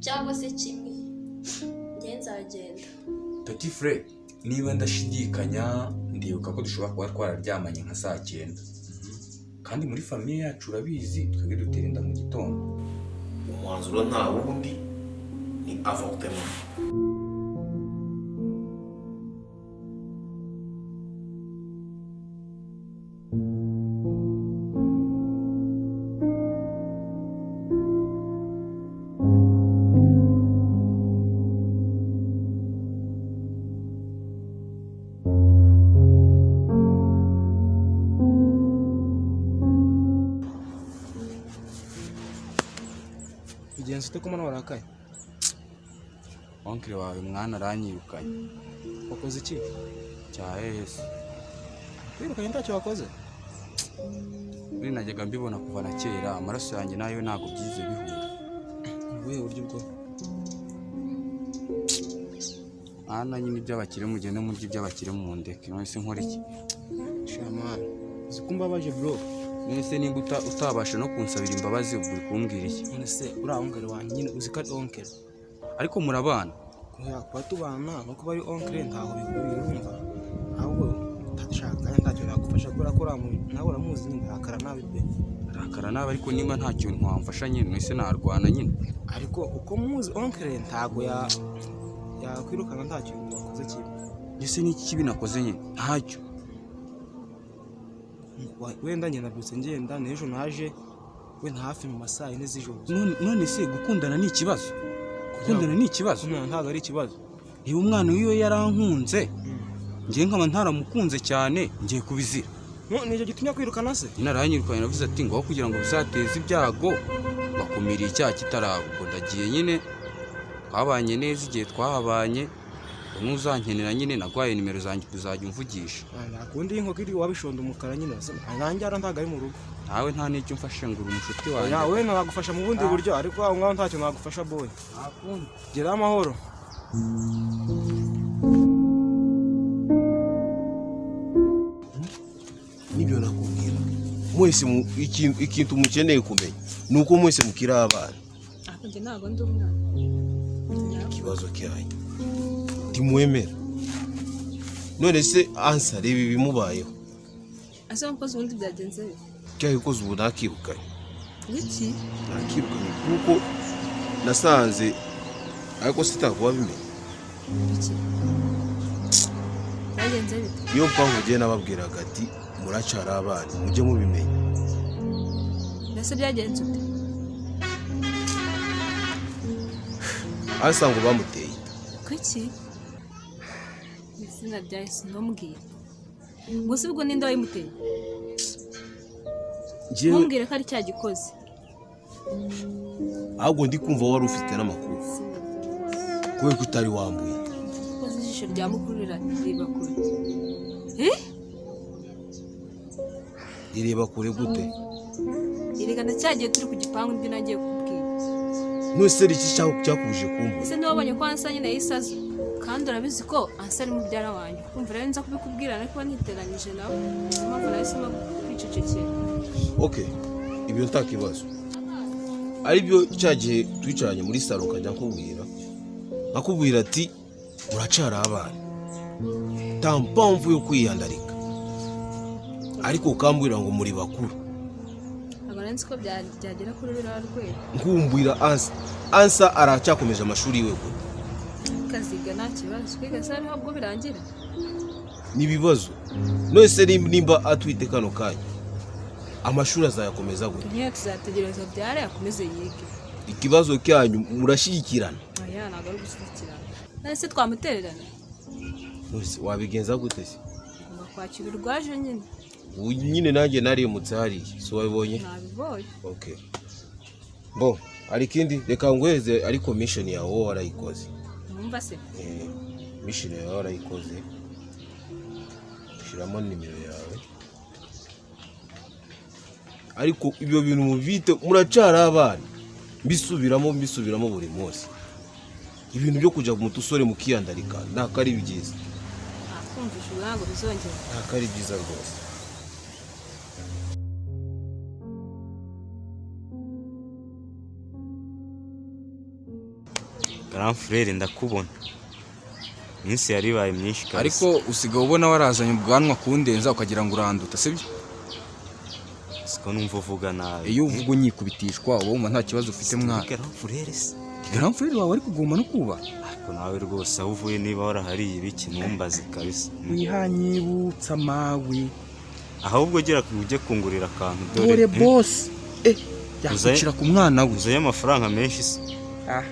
Cyangwa se kimwe, njye nzagenda. Petit frère, niba ndashidikanya, ndibuka ko dushobora kuba twararyamanye nka saa 9, kandi muri famille yacu urabizi, twebwe dutera inda mu gitondo. Umwanzuro nta wundi, ni avortement. Bigenze ute ko mbona warakaye? Oncle wawe mwana aranyirukanye. Wakoze iki? Cya hese. Wirukanye ntacyo wakoze? Buri najyaga mbibona kuva na kera, amaraso yanjye nayo ntabwo byize bihura. Ubuhe buryo bwo? Mwana nyine, iby'abakire mugende murya iby'abakire, mundeke. None se nkora iki? Shamana, uzi ko mbabaje, bro. None se nimba utabasha no kunsabira imbabazi, ubwo uri kumbwira iki? None se uriya oncle wanjye nyine, uzi ko ari oncle? Ariko murabana. Kubera kuba tubana no kuba ari oncle ntaho bihuriye, urumva? Ahubwo ndashaka ntacyo nagufasha kubera ko uriya nawe uramuzi nyine, arakara nabi pe. Arakara nabi, ariko niba nta kintu wamfasha nyine, none se narwana nyine? Ariko uko muzi oncle, ntago yakwirukana nta kintu wakoze kibi. Ese ni iki kibi nakoze nyine? Ntacyo. Wenda njye nabyutse ngenda n'ejo naje wenda hafi mu ma saa 4 z'ijoro. None se gukundana ni ikibazo? Gukundana ni ikibazo? Gukundana ntabwo ari ikibazo. Niba umwana wiwe yarankunze, njye nkaba ntaramukunze cyane, ngiye kubizira? Nicyo gitumye kwirukana se? Nyine aranyirukanye, navuze ati ngo aho kugira ngo bizateze ibyago, bakumiriye icyaha kitaraba. Ubwo ndagiye nyine, twabanye neza igihe twahabanye, ngo ntuzankenera nyine nagwaye nimero zanjye kuzajya umvugisha. Nta kundi, inkoko iri wabishonda umukara nyine, nanjye hariya ntabwo ari mu rugo. Nawe nta n'icyo umfashe ngo uri umushuti wanjye. Ya, we nagufasha mu bundi buryo, ariko aho ngaho ntacyo nagufasha, boy. Gerayo amahoro. Nibyo nakubwira, mwese ikintu mukeneye kumenya ni uko mwese mukiri abana. Ariko njye ntabwo ndi umwana. Ikibazo cyanyu ntimwemera. None se Ansa, reba ibimubayeho. Ese wakoze ubundi byagenze bite? Cyabikoze ubu nakirukanye. Iki? Nakirukanye kuko nasanze, ariko sitakuba bimenya. Iki byagenze bite? Niyo mpamvu ugiye nababwiraga ati muracara abana, mujye mubimenya. Mbese byagenze ute? Ansa ngo bamuteye inda. Kuki? Mu izina rya Yesu, ntumbwire gusa, ubwo ninde wayimuteye? Njyewe Ntumbwire ko ari cya gikoze. Ahubwo ndi kumva wari ufite n'amakuru, kubera ko utari wambuye. Koze ijisho rya mukuru rireba kure. Eh? Rireba kure gute? Erega cyagiye turi ku gipangu, nibyo nagiye kukubwira. None se iki cyakubuje kumbura? Ese ntiwabonye ko Ansa nyine yahise aza? Kandi urabizi ko Ansa ari mubyara wanjye. Kumva rero nza kubikubwira ariko niteranyije nawe, niyo mpamvu nahisemo kwicecekera. Ok, ibyo nta kibazo, aribyo cya gihe twicaranye muri salo ukajya nkubwira, nkakubwira ati muracara abana, nta mpamvu yo kwiyandarika, ariko ukambwira ngo muri bakuru. Ntabwo nari nzi ko byagera kuri ruriya rwego. Nkumbwira Ansa, Ansa aracyakomeje amashuri yiwe gute? Kaziga nta kibazo, kwiga se ariho bwo birangira? Ni ibibazo. None se nimba atwite kano kanya, amashuri azayakomeza gute? Nyine tuzategereza byare akomeze yige. Ikibazo cyanyu murashyigikirana. Aya ntabwo ari ugushyigikirana, none se twamutererana? None se wabigenza gute se? Ugomba kwakira urwaje nyine. Ubu nyine nanjye narimutse hariya, si wabibonye? Nabibonye. Okay, bo hari ikindi, reka nguheze, ariko mission yawe wowe warayikoze. Numva se. Eh, mission yawe warayikoze, shyiramo nimero yawe, ariko ibyo bintu mubite, muracara abana, mbisubiramo mbisubiramo buri munsi. Ibintu byo kujya mu tusore mukiyandarika ntabwo ari byiza. Nakumvisha, ubu ntabwo bizongera. Ntabwo ari byiza rwose. Grand frère, ndakubona. Iminsi yari ibaye myinshi kabisa. Ariko usigaye ubona warazanye ubwanwa kundenza, ukagira ngo uranduta, sibyo? Siko numva uvuga nabi. Iyo uvuga unyikubitishwa, uba wumva nta kibazo ufite mwana. Grand frère se? Grand frère wawe ari kuguma no kuba. Ariko nawe rwose aho uvuye, niba warahariye ibiki, ntumbaze kabisa. Wihanyibutsa mawe. Ahubwo ugera ujye kungurira akantu. Dore boss yakwicira ku mwana we. Uzanye amafaranga menshi se? Ah,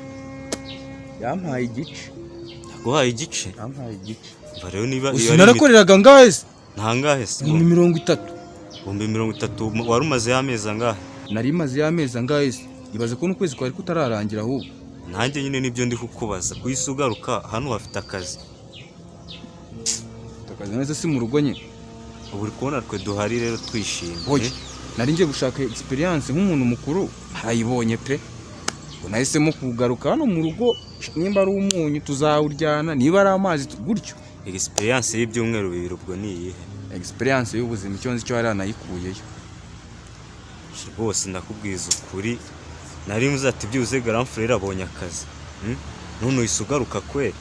yampaye igice. Yaguhaye igice? Yampaye igice. Umva rero, niba Uzi iyo ari narakoreraga angahe se? Ntangahe se? 30,000. 30,000? Wari umazeyo amezi angahe? Nari maze y'amezi angahe se? Ibaze ko n'ukwezi kwari kutararangira ahubwo. Nanjye nyine nibyo ndi kukubaza. Ku isi ugaruka hano hafite akazi? Akazi neza si mu rugo nyine. Ubu uri kubona twe duhari rero twishimye. Oya, nari ngiye gushaka experience nk'umuntu mukuru, narayibonye pe. Ubwo nahisemo kugaruka hano mu rugo, nimba ari umunyu tuzawuryana, niba ari amazi gutyo. Experience y'ibyumweru 2 ubwo ni iyihe? Experience y'ubuzima, icyo nzi cyo hariya nayikuyeyo. Rwose ndakubwiza ukuri, nari nzi ati byibuze grand frère abonye akazi. None uhise ugaruka kweri?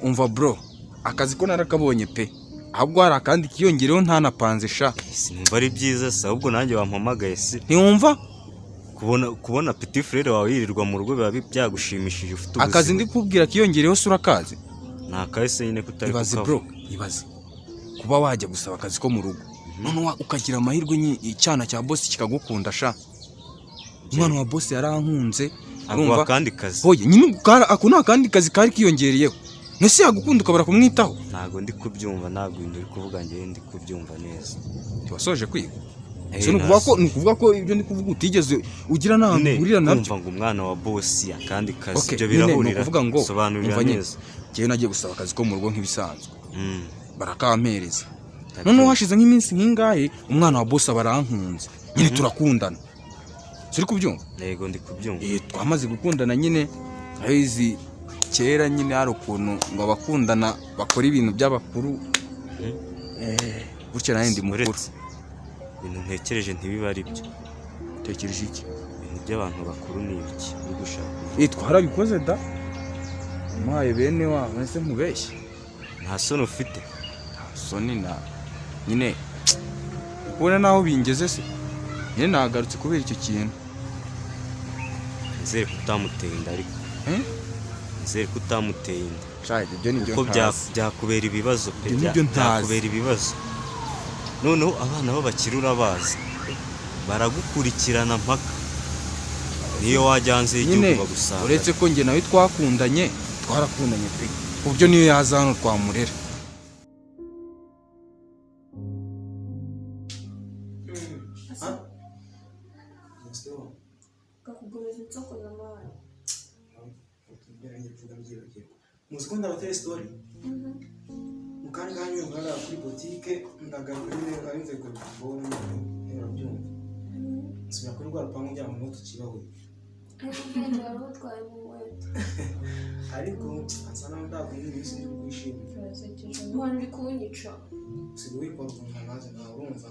Umva bro, akazi ko narakabonye pe, ahubwo hari akandi kiyongereho ntanapanze sha. Sinumva ari byiza se? Ahubwo nanjye wampamagaye se? Ntiwumva? Kubona petit frère wawe yirirwa mu rugo biba byagushimishije, ufite ubuzima. Akazi ndi kubwira kiyongereho se urakazi? Ni akahise nyine kutari Ibaze kukavuga. bro, ibaze kuba wajya gusaba akazi ko mu rugo, noneho ukagira amahirwe nyine icyana cya boss kikagukunda sha. Umwana wa boss yarankunze. Aguha Urumva? akandi kazi? Hoye nyine, ako ni akandi kazi kari kiyongereyeho. Nese yagukunda ukabura kumwitaho? Ntabwo ndi kubyumva, ntabwo ibintu uri kuvuga njyewe ndi kubyumva neza. Ntiwasoje kwiga? Eh, So ni ukuvuga ko ibyo ndi kuvuga utigeze ugira n'ahantu Nyine uhurira nabyo? kumva ngo umwana wa boss, akandi kazi, Okay, ibyo nyine ni birahurira? ukuvuga ngo Sobanurira umva nyine, neza. njyewe nagiye gusaba akazi ko mu rugo nk'ibisanzwe, barakampereza. Ndabyumva. Noneho hashize nk'iminsi nk'ingahe, umwana wa boss aba arankunze nyine, turakundana. Turi kubyumva? Yego, ndi kubyumva. Eh, twamaze gukundana nyine, ahizi kera nyine hari ukuntu ngo abakundana bakora ibintu by'abakuru. Eh, gutyo nanjye ndi mukuru. Uretse ibintu ntekereje ntibiba ari byo. Tekereje iki? Ibintu by'abantu bakuru ni ibiki uri gushaka kuvuga? Eh, twarabikoze da, muhaye bene wabo. Ese nkubeshye? Nta soni ufite? Nta soni na nyine, ubona naho bingeze se nyine nagarutse kubera icyo kintu. Nizere ko utamuteye inda ariko. Eh? Nizere ko utamuteye inda. Sha, ibyo nibyo Kuko ntazi. byakubera ibibazo pe. Ibyo nibyo ntazi. Byakubera ibibazo. Noneho abana b'abakire urabazi, baragukurikirana mpaka niyo wajya hanze Nyine y'igihugu bagusanga. uretse ko njye nawe twakundanye, twarakundanye pe, ku buryo niyo yaza hano twamurera. Kakuguriza insokoza amahoro. Muzi ko ndabatera story mu kanya kanya ngaragara kuri botike, ndagaruka nyine nari mvuye kure kubona nyine urabyumva, nsubira kuri rwa rupangu ngira ngo niho tukibahuye. Ariko ubwenge wari ubutwaye mu nkweto. Ariko asa naho ndakunda iminsi ndi kukwishimira. Urasekeje. Mwana, uri kunyica. Usigaye wikora ukuntu ntazi nawe, urumva?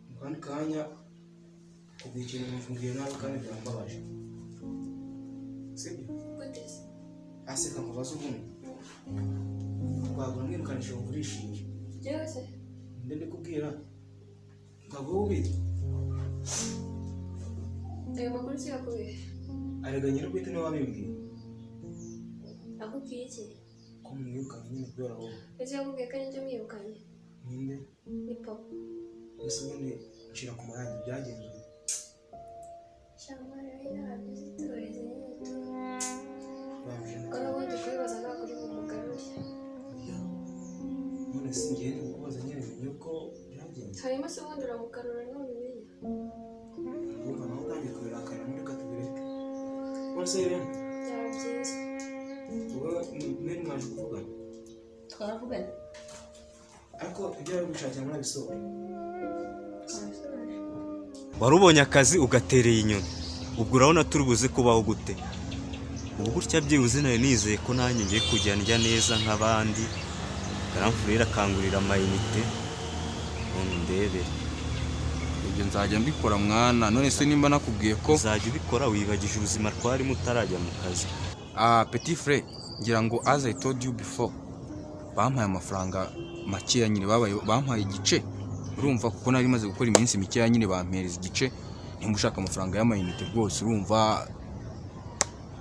Mu kandi kanya kubwira ikintu mvugiye nabi kandi birambabaje, sibyo? Gute se? Aseka nkubaze, ubundi twagura mwirukanishije ngo urishimye? Njyewe se? Nde ndikubwira ntabwo wowe ubizi. Ayo makuru siyakubihe? Arega nyir'ubwite niwe wabimbwiye. Akubwiye iki? Ko mwirukanye nyine kubera wowe. Ese yakubwiye ko ari njye mwirukanye? Ninde? Ni papa. Ese ubundi ncira ku mayange, byagenze? Shyamba rero ntabyo ziturize nyine tu. Bambije. Ko n'ubundi kubibaza ntabwo uri bumugarure. None si njye ndi kukubaza nyine menye uko byagenze. Hanyuma se ubundi uramugarura ntubimenya? Urumva nawe utangiye kubirakara, muri katubireke. None se Irene? Byaba byiza. Wowe mwari mwaje kuvugana? Twaravuganye. Ariko ibyo ari gushakira murabisohoye? Twabisoje. Wari ubonye akazi ugatereye inyoni, ubwo urabona turi buze kubaho gute? Ubu gutya byibuze nari nizeye ko nanjye ngiye kujya ndya neza nk'abandi, grand frère akangurira amayinite, none ndebere. Ibyo nzajya mbikora mwana. None se nimba nakubwiye ko Uzajya ubikora wibagije ubuzima twarimo utarajya mu kazi. Ah, petit frère, ngira ngo as I told you before, bampaye amafaranga makeya nyine, babaye bampaye igice, urumva, kuko nari maze gukora iminsi mikeya nyine, bampereza igice. Nimba ushaka amafaranga y'amayinite rwose, urumva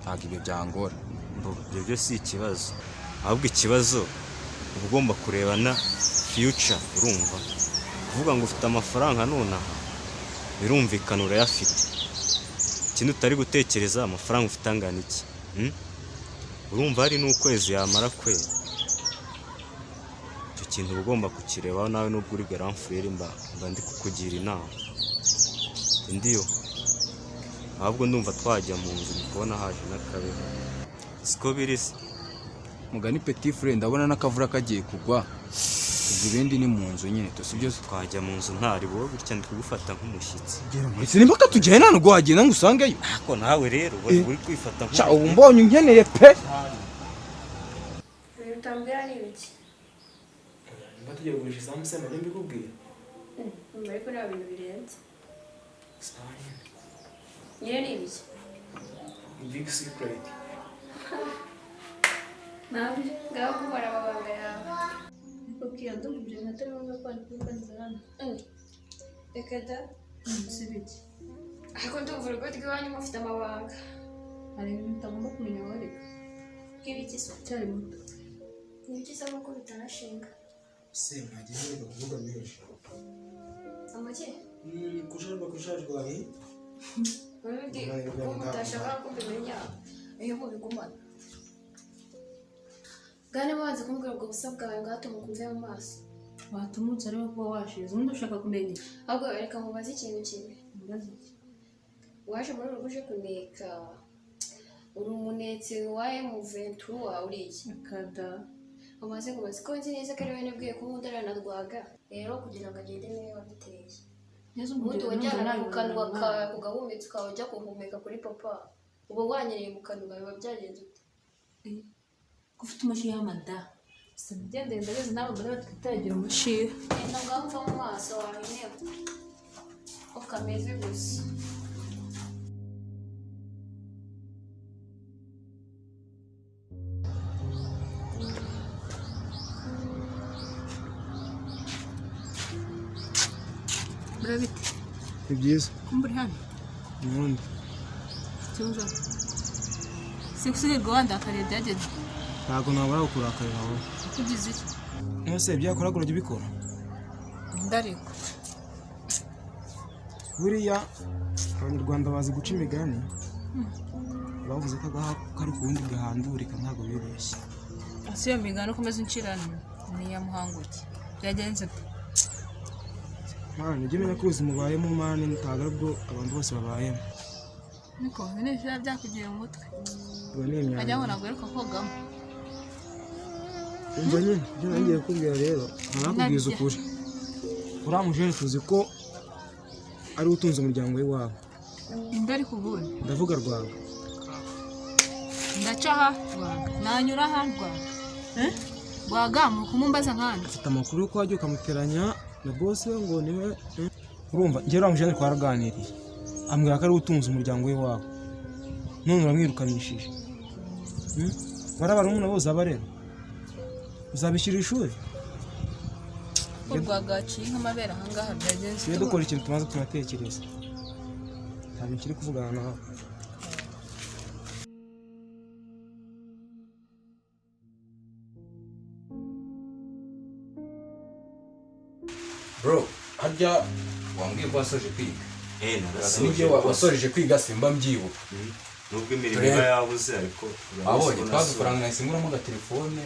ntabwo ibyo byangora. Bo, ibyo byo si ikibazo, ahubwo ikibazo uba ugomba kurebana future. Urumva, kuvuga ngo ufite amafaranga nonaha, birumvikana urayafite. Ikindi utari gutekereza, amafaranga ufite angana iki? Hmm? Urumva hari n'ukwezi yamara kwera. Icyo kintu uba ugomba kukirebaho nawe, nubwo uri grand frère, mba ndi kukugira inama. Indi yo ahubwo ndumva twajya mu nzu, ndi kubona haje n'akabeho, siko biri se? Mugani petit frère, ndabona n'akavura kagiye kugwa, ubwo ibindi ni mu nzu nyine, to sibyo se? Twajya mu nzu ntari wowe, gutya ndi kugufata nk'umushyitsi. Ndetse nimba katujyana ntabwo wagenda ngo usangeyo. Ariko nawe rero uba uri kwifata Sha, ubu mbonye unkeneye pe. Ibintu utambwira ni ibiki? Nimba tugiye kugurisha isambu se, nabyo mbikubwiye? Ariko nta bintu birenze. Sawa nyine. Nyine ni ibiki? Big secret. Nabi ngaho gukora amabanga yawe. Ariko kiya, ndumva ibyo bintu atari ngombwa ko wabikuganiza hano. Reka da. Si ibiki? Ariko ndumva urugo rw'iwanyu mufite amabanga. Hari ibintu utagomba kumenya wowe reka. Nk'ibiki se? Ucyari muto. Ni ibiki se kuko bitanashinga? Se mwagiye mureka kuvuga menshi. Amaki? Kusharwa kusharwaye. Ubundi ko mutashaka ko mbimenya iyo mubigumana. Bwana, mubanze kumbwira ubwo busa bwawe, ngaho tumukunze mu maso. Watumutse ariko kuba washize, ubundi ushaka kumenya iki? Ahubwo reka nkubaze ikintu kimwe. Ibibazo iki? Waje muri uru rugo uje kuneka, uri umunetsi wa M23, uriye? Akada. Umaze kubaza ko nzi neza ko ari wowe nabwiye ko nkundana na Rwaga, rero kugira ngo agende niwe wabiteye. Neza. Ubundi wajyana mu kanwa kawe kugahumeka, ukaba ujya guhumeka kuri papa, uba wanyereye mu kanwa, biba byagenze ute? Ko ufite umushiha mada, sinigendeye, ndabizi n'abagore batwite bagira umushiha. Genda ngaho, mva mu maso wawe intebe ukameze gusa. Burabite? Ni byiza. Kumba uri hano? Ubundi. Ikibazo si gusigarirwa wandakariye, byagenze? Ntabwo nabura kukurakarira wowe. Ugize iki? Niyo se ibyo yakoraga urajya ubikora? Ndariko. Buriya Abanyarwanda bazi guca imigani, bavuze ko agaha kari ku wundi gahandurika, ntabwo bibeshye. Ese iyo migani ukomeza uncirana ni iya muhanguki, byagenze ute? Mwana, ujye umenya ko ubuzima ubayemo, man, ntabwo ari bwo abantu bose babayemo. Niko ibi biba byakugiye mu mutwe. Ubwo ni imyanda. Wagira ngo ntabwo uheruka kogamo. Umva nyine, ibyo nari ngiye kukubwira rero, ntarakubwiza ukuri. Uriya mujene tuzi ko ari we utunze umuryango w'iwabo. Indi ariko ubundi. Ndavuga Rwaga. Ndaca aha Rwaga, nanyura aha Rwaga. Rwaga muri kumumbaza nkandi. Afite amakuru y'uko wajya ukamuteranya na boss we, ngo niwe urumva. Njyewe uriya mujene twaraganiriye, ambwira ko ari we utunze umuryango w'iwabo, none uramwirukanishije. Bariya barumuna bose aba rero uzabishyura ishuri? Ko Rwaga waciye nk'amabere ahangaha, byagenze? Tujye dukora ikintu tumaze tunatekereza, ntabwo kiri kuvugana nawe. Bro, harya wambwiye ko wasoje kwiga? Eh, narasoje. Nibyo, wasoreje kwiga, simba mbyibuka. Nubwo imirimo Turebe. iba yabuze, ariko urabizi Wabonye ko twa nasoje. dufaranga nahise nguramo agatelefone,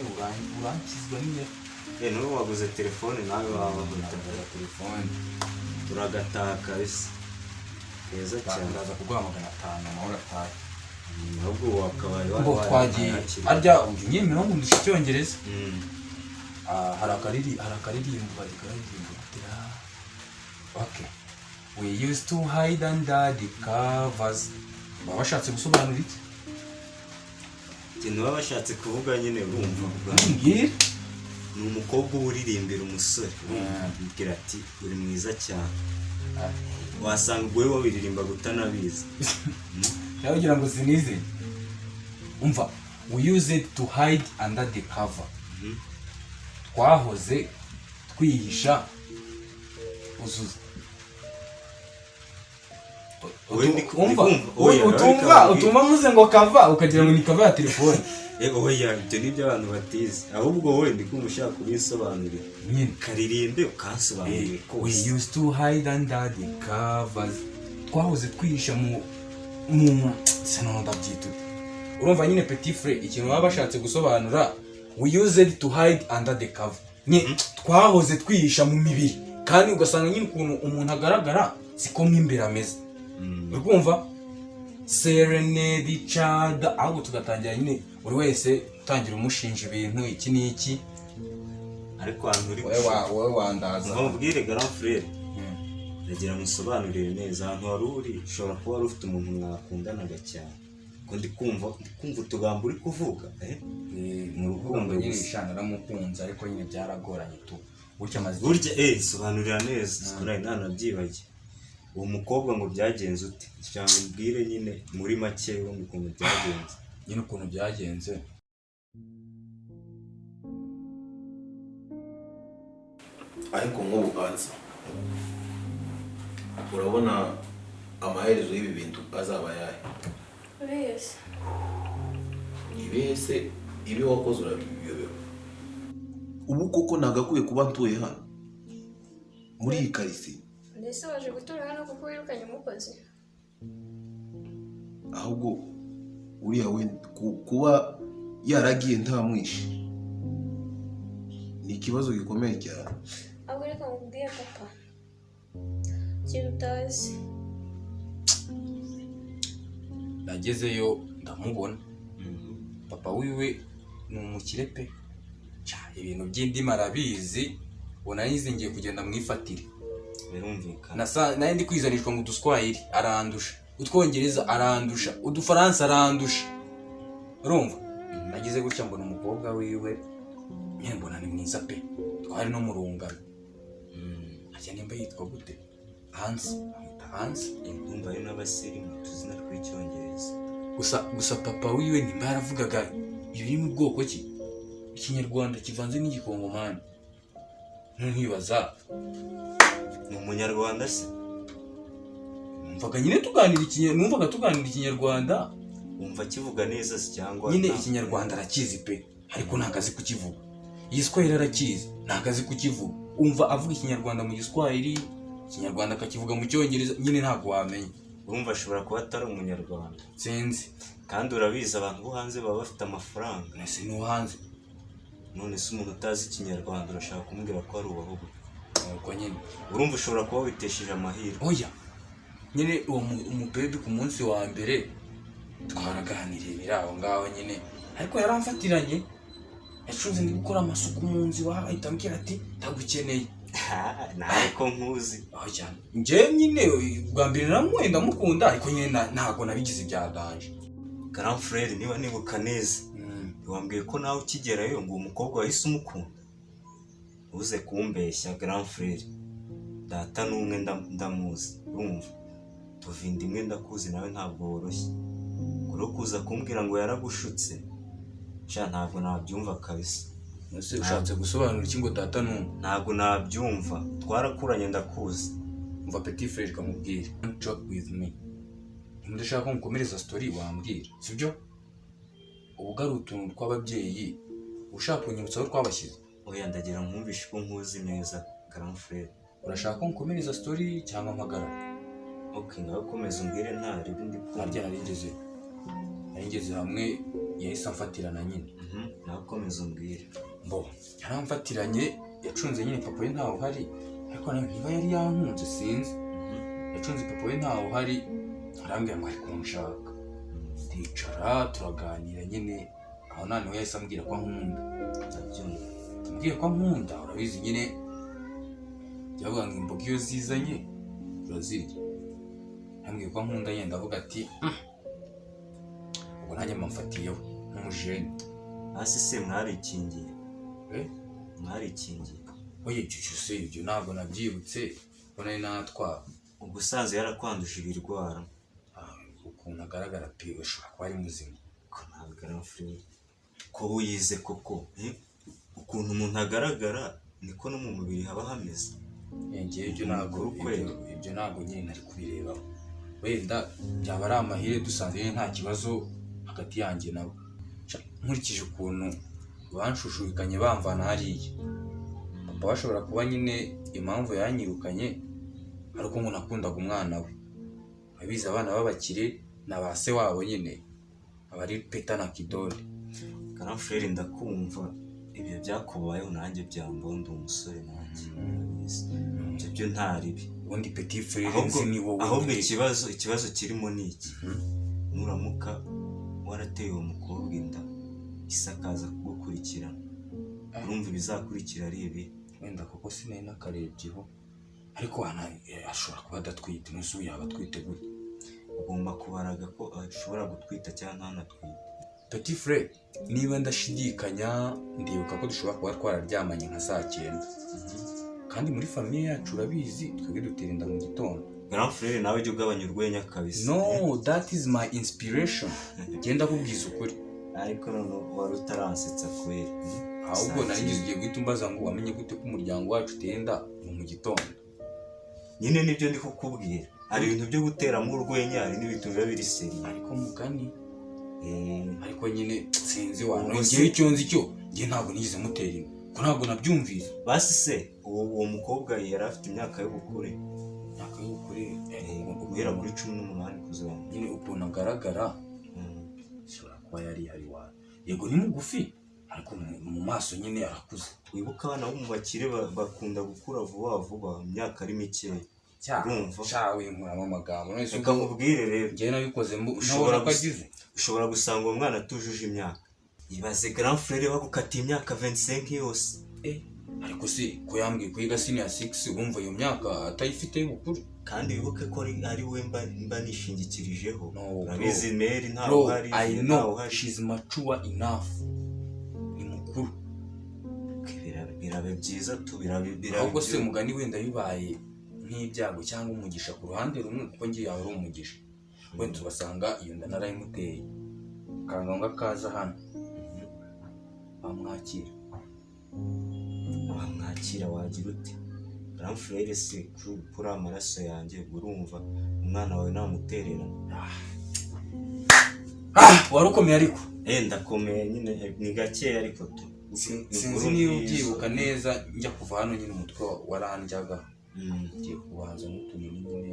urankizwa nyine. Eh, n'ubu waguze telefone nawe waba Agatelefone. Turagataha kabisa, keza cyane. Ndaza kuguha 500, amahoro atahe. Ahubwo wakabaye Ngo twagiye harya ujya unyemera ngo ndushe icyongereza? Ah, hari akaririmbo bari karirimbo gutera. Okay, "We used to hide under the covers," baba bashatse gusobanura iki? Ikintu baba bashatse kuvuga nyine, urumva, Mbwira. ni umukobwa uba uririmbira umusore, urumva, amubwira ati uri mwiza cyane. Wasanga ubwo wowe wabiririmbaga utanabizi. Nawe ugira ngo sinize. Umva, we used to hide under the cover, twahoze twihisha. Uzuza. Wowe Umva, ndi kumva. Oya, utumva reka utumva mvuze ngo cover ukagira ngo ni cover ya telefone. Yego, oya, ibyo ni ibyo abantu batize. Ahubwo wowe ndi kumva ushaka kubisobanurira. Nyine. Karirimbe ukansobanurire We kose. used to hide under the covers, twahoze twihisha mu se noneho ndabyita ute? Urumva nyine, petit frère, ikintu baba bashatse gusobanura, we used to hide under the cover. Twahoze twihisha mu mibiri, kandi ugasanga nyine ukuntu umuntu agaragara siko mo imbere ameze. Uri kumva serenade cada, ahubwo tugatangira nyine buri wese utangira umushinja ibintu iki n'iki. Ariko ahantu uri Wowe wowe wandaza. Umva mubwire, grand frère, ndagira ngo usobanurire neza ahantu wari uri. Ushobora kuba wari ufite umuntu mwakundanaga cyane, ko ndi kumva utugambo uri kuvuga, eh? Mu rukundo nyine gusa. sha, naramukunze, ariko nyine byaragoranye tu. Gutya amaze Burya sobanurira neza, sikora ntanabyibagiwe. Uwo mukobwa ngo byagenze ute? Cyangwa ubwire nyine muri make ubundi ukuntu byagenze. Nyine ukuntu byagenze. Ariko nk'ubu ansa, urabona amaherezo y'ibi bintu azaba ayahe? Wese. Ibihe se? Ibi wakoze urabiyobewe? Ubu koko nagakwiye kuba ntuye hano muri iyi karitsiye? Mbese waje gutura hano kuko wirukanye umukozi? Ahubwo uriya we kuba yaragiye ntamwishe ni ikibazo gikomeye cyane. Ahubwo reka nkubwire papa, ikintu utazi. Nagezeyo ndamubona. Papa wiwe ni umukire pe. Ca, ibintu by'indimi arabizi. Ubona ngiye kugenda mwifatire. Birumvikana. Nari ndi kwizanishwa ngo uduswahili arandusha, utwongereza arandusha, udufaransa arandusha. Urumva, nagize gutya mbona umukobwa wiwe nyine, mbona ni mwiza pe. Twari no mu rungano. Harya nimba yitwa gute? Hansi, amwita Hansi. Ndumva ari n'abasirimu, utuzina tw'icyongereza. Gusa papa wiwe nimba yaravugaga ibiri mu bwoko ki, ikinyarwanda kivanze n'igikongomani, nkibaza. Ni umunyarwanda se? Numvaga nyine tuganira numvaga tuganira ikinyarwanda. Wumva akivuga neza se cyangwa Nyine ikinyarwanda arakizi pe, ariko ntabwo azi kukivuga. Igiswahili arakizi, ntabwo azi kukivuga. Umva, avuga ikinyarwanda mu giswahili, ikinyarwanda akakivuga mu cyongereza. Nyine ntabwo wamenya. Urumva ashobora kuba atari umunyarwanda. Sinzi. Kandi urabizi, abantu bo hanze baba bafite amafaranga. Ese ni uwo hanze? None se umuntu utazi ikinyarwanda urashaka kumubwira ko ari uwaho gute? Nuko nyine. Urumva ushobora kuba witesheje amahirwe. Oya nyine, uwo umubebi ku munsi wa mbere twaraganiriye biri aho ngaho nyine, ariko yaramfatiranye. Yacunze ndi gukora amasuku mu nzu iwabo, ahita ambwira ati: "Ndagukeneye." Nawe ko nkuzi. Oya, njye nyine bwa mbere namuwe ndamukunda, ariko nyine ntabwo nabigize ibya danger. Grand frère, niba nibuka neza, wambwiye ko nawe ukigerayo ngo uwo mukobwa wahise umukunda. Uze kumbeshya, grand frère, data n'umwe ndamuzi. Urumva tuvinda imwe, ndakuzi, nawe ntabwo woroshye. Kuri kuza kumbwira ngo yaragushutse, sha, ntabwo nabyumva kabisa. Ese ushatse gusobanura iki ngo data n'umwe? Ntabwo nabyumva, twarakuranye, ndakuzi. Umva, petit frère, kamubwire, don't joke with me. Niba udashaka ko mukomereza story wambwira, sibyo? Ubwo ari utuntu tw'ababyeyi ushaka kunyibutsa aho twabashyize. Oya, ndagira nkumvishe ko nkuzi neza, grand frère. Urashaka ko nkomereza story cyangwa mpagarara? Ok, ngaho komeza umbwire, nta ribi, ndi kumva. Harya narigeze hamwe yahise amfatirana nyine. Ngaho komeza umbwire. Mbo yaramfatiranye, yacunze nyine papa we ntawe uhari, ariko nawe niba yari yankunze sinzi. Yacunze papa we ntawe uhari, arambwira ngo ari kunshaka. Ndicara turaganira nyine aho, noneho yahise ambwira ko ankunda. Ndabyumva. Ambwiye ko ankunda, urabizi nyine, byavuga ngo imboga iyo zizanye urazirya. Yambwiye ko ankunda nyine, ndavuga ati: Ubwo nanjye mfatiyeho nk'umujene." Hasi se mwarikingiye? Eh? Mwarikingiye? Oya, icyo cyo se ibyo ntabwo nabyibutse ko nari natwara. Ubwo usanze yarakwanduje ibirwara. Ah, ukuntu agaragara pe, ashobora kuba ari muzima. Ko ntabwo grand frère ko wize koko, eh? Ukuntu umuntu agaragara niko no mu mubiri haba hameze. Ngewe ibyo ntabwo Umukuru ibyo ntabwo nyine nari kubirebaho. Wenda byaba ari amahire dusanze nyine nta kibazo hagati yanjye nabo. Nkurikije ukuntu banshushubikanye bamvana hariya, papa bashobora kuba nyine impamvu yanyirukanye ari uko ngo nakundaga umwana we. Urabizi abana b'abakire na ba se wabo nyine aba ari Peta na Kidole. Grand frère, ndakumva, ibyo byakubayeho nanjye byambondo umusore nanjye urabizi. Ibyo byo nta ribi. Ubundi petit frère Ahubwo nzi ni wowe ahubwo nyine. ikibazo kirimo ni iki: nuramuka warateye uwo mukobwa inda, isakaza kugukurikirana, urumva ibizakurikira ari ibi. Wenda kuko sinari nakarebyeho, ariko ashobora kuba adatwite. Ntuzi ubu yaba atwite gute? Ugomba kubaraga ko ashobora gutwita cyangwa ntanatwite. Petit frère, niba ndashidikanya, ndibuka ko dushobora kuba twararyamanye nka saa 9, kandi muri famille yacu urabizi twebwe dutera inda mu gitondo. Grand frère, nawe jya ugabanya urwenya kabisa. No, that is my inspiration. Genda kubwiza ukuri. Ariko noneho wari utaransetsa kweri. Ahubwo nari ngize ugiye guhita umbaza ngo wamenye gute ko umuryango wacu utera inda ngo mu gitondo. Nyine nibyo ndi kukubwira, hari ibintu byo guteramo urwenya, hari n'ibintu biba biri sérieux. Ariko mugani, ariko nyine sinzi Ubwo wantu. se- Ngewe icyo nzi cyo, ngewe ntabwo nigeze mutera inda, ko ntabwo nabyumvise. Basi se uwo mukobwa yari afite imyaka y'ubukure? Imyaka y'ubukure, Guhera kuri 18 kuzamura. Nyine ukuntu agaragara, ashobora kuba yari ihari wawe. Yego ni mugufi, ariko mu maso nyine arakuze. Wibuke abana bo mu bakire bakunda gukura vuba vuba, imyaka ari mikeya. Urumva? Sha, winkuramo amagambo none se? Reka Ubwo nkubwire rero. Njyewe nabikoze Ushobora ntabona ko agize. Ushobora gusanga uwo mwana atujuje imyaka. Ibaze grand frère bagukatiye imyaka 25 yose. Ariko se ko yambwiye kwiga senior 6, wumva iyo myaka atayifite y'ubukure? Kandi wibuke ko ari we mba nishingikirijeho. No, bro. Urabizi meri ntawe Bro, uhari, I ntawe know uhari. she's mature enough, ni mukuru. Birabe byiza tu, birabe Ahubwo se byiza. mugani, wenda bibaye nk'ibyago cyangwa umugisha ku ruhande rumwe, kuko ngiye yaba ari umugisha, wenda ugasanga iyo nda narayimuteye, kangombwa kaza hano bamwakira. Wamwakira wagira ute? Grand frère se kuri amaraso yanjye, urumva umwana wawe namutererana? Ah, wari ukomeye ariko. Ndakomeye nyine, ni gakeya ariko tu. Sinzi Inkuru niba nziza. ubyibuka neza, njya kuva hano nyine umutwe warandyaga, ngiye kubanza n'utunini nyine,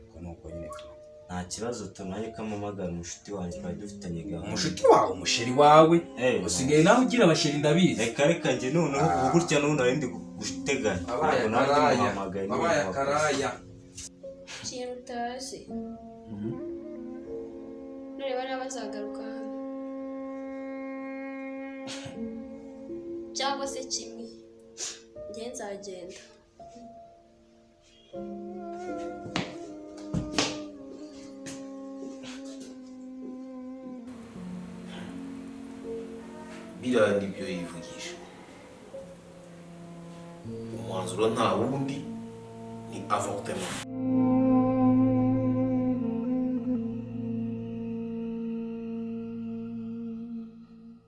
ubwo ni uko nyine tu. Nta kibazo tu, nanjye kampamagara umushuti wanjye twari dufitanye gahunda. Umushuti wawe, umusheri wawe? Usigaye nawe ugira abasheri, ndabizi. Reka reka, njye noneho ubu gutya noneho nari ndi guteganya. Wabaye Ntabwo nawe akaraya. ndamuhamagaye. Wabaye akaraya. Ikintu utazi, nureba niba bazagaruka hano cyangwa se kimwe, njye nzagenda. Biriya nibyo yivugisha. Umwanzuro nta wundi, ni avortement.